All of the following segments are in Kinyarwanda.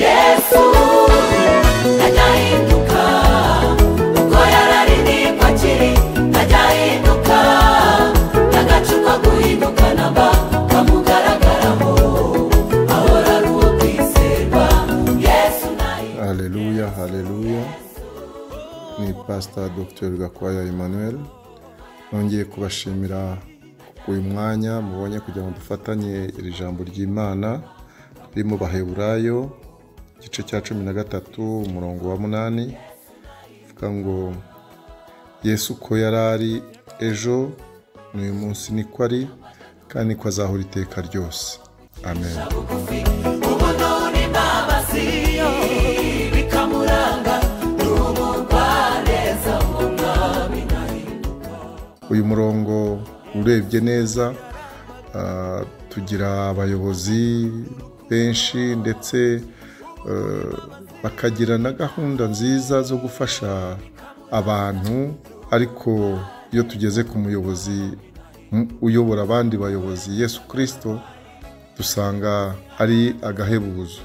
Yesu ntajahinduka, uko yarari niko akiri, ntajahinduka, ntagacuka guhinduka namba kamugaragaraho, ahora ari uwo kwizerwa. Yesu nahinduka. Haleluya, haleluya. Ni Pastor Dr. Gakwaya Emmanuel. Nongeye kubashimira uyu mwanya mubonye kugira ngo dufatanye iri jambo ry'Imana riri mu Baheburayo igice cya 13 umurongo wa 8, uvuga ngo Yesu ko yarari ejo n'uyu munsi niko ari, kandi niko azahora iteka ryose. Amen. Uyu murongo urebye neza, tugira abayobozi benshi ndetse bakagira na gahunda nziza zo gufasha abantu, ariko iyo tugeze ku muyobozi uyobora abandi bayobozi Yesu Kristo, dusanga ari agahebuzo.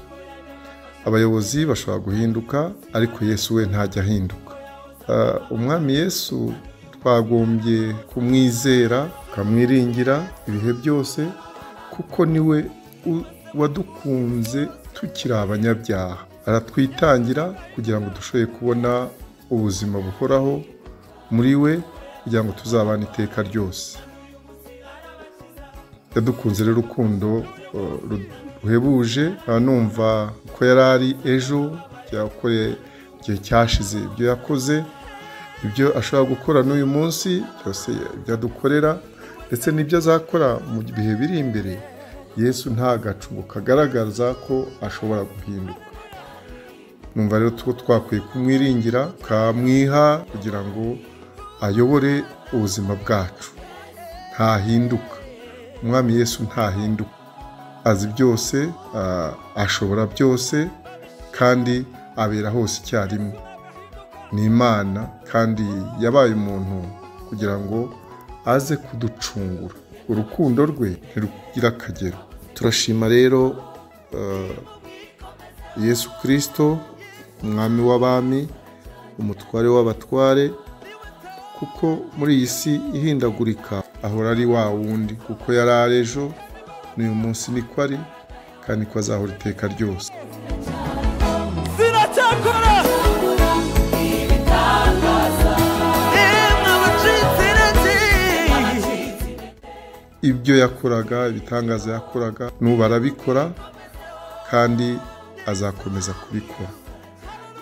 Abayobozi bashobora guhinduka, ariko Yesu we ntajya ahinduka. Umwami Yesu twagombye kumwizera, tukamwiringira ibihe byose, kuko niwe wadukunze tukiri abanyabyaha. Aratwitangira kugira ngo dushobore kubona ubuzima buhoraho muri we, kugira ngo tuzabane iteka ryose. Yadukunze rero urukundo ruhebuje. Numva ko yarari ejo, yakoreye igihe cyashize, ibyo yakoze, ibyo ashobora gukora n'uyu munsi byose, ibyo adukorera ndetse n'ibyo azakora mu bihe biri imbere. Yesu nta gacu kagaragaza ko ashobora guhinduka. Numva rero twakwiye kumwiringira, tukamwiha kugira ngo ayobore ubuzima bwacu. Ntahinduka. Umwami Yesu ntahinduka, azi byose, ashobora byose, kandi abera hose icyarimwe. Ni Imana kandi yabaye umuntu kugira ngo aze kuducungura. Urukundo rwe ntirugira akagero. Turashima rero Yesu Kristo, umwami w'abami, umutware w'abatware, kuko muri iyi si ihindagurika ahora ari wa wundi, kuko yarari ejo n'uyu munsi niko ari, kandi niko azahora iteka ryose. Ibyo yakoraga, ibitangaza yakoraga, n'ubu arabikora kandi azakomeza kubikora.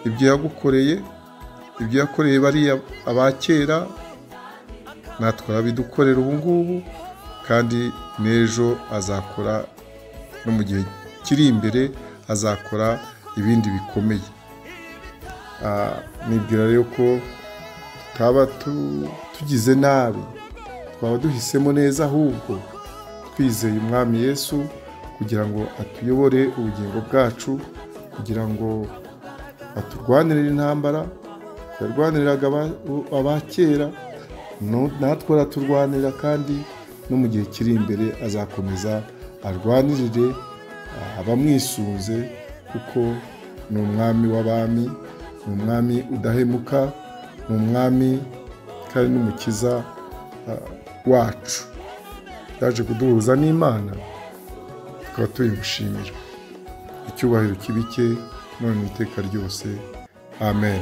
Ibyo yagukoreye, ibyo yakoreye bariya abakera, natwe arabidukorera ubu ngubu, kandi n'ejo azakora, no mu gihe kiri imbere azakora ibindi bikomeye. Nibwira rero ko tutaba tugize nabi, twaba duhisemo neza, ahubwo twizeye Umwami Yesu kugira ngo atuyobore ubugingo bwacu, kugira ngo aturwanirire intambara yarwaniriraga abakera, natwe araturwanira, kandi no mu gihe kiri imbere azakomeza arwanirire abamwisunze, kuko ni umwami w'abami, ni umwami udahemuka, ni umwami kandi n'umukiza wacu. Yaje kuduhuza n'Imana, tukaba tuyimushimira. Icyubahiro kibike none iteka ryose. Amen.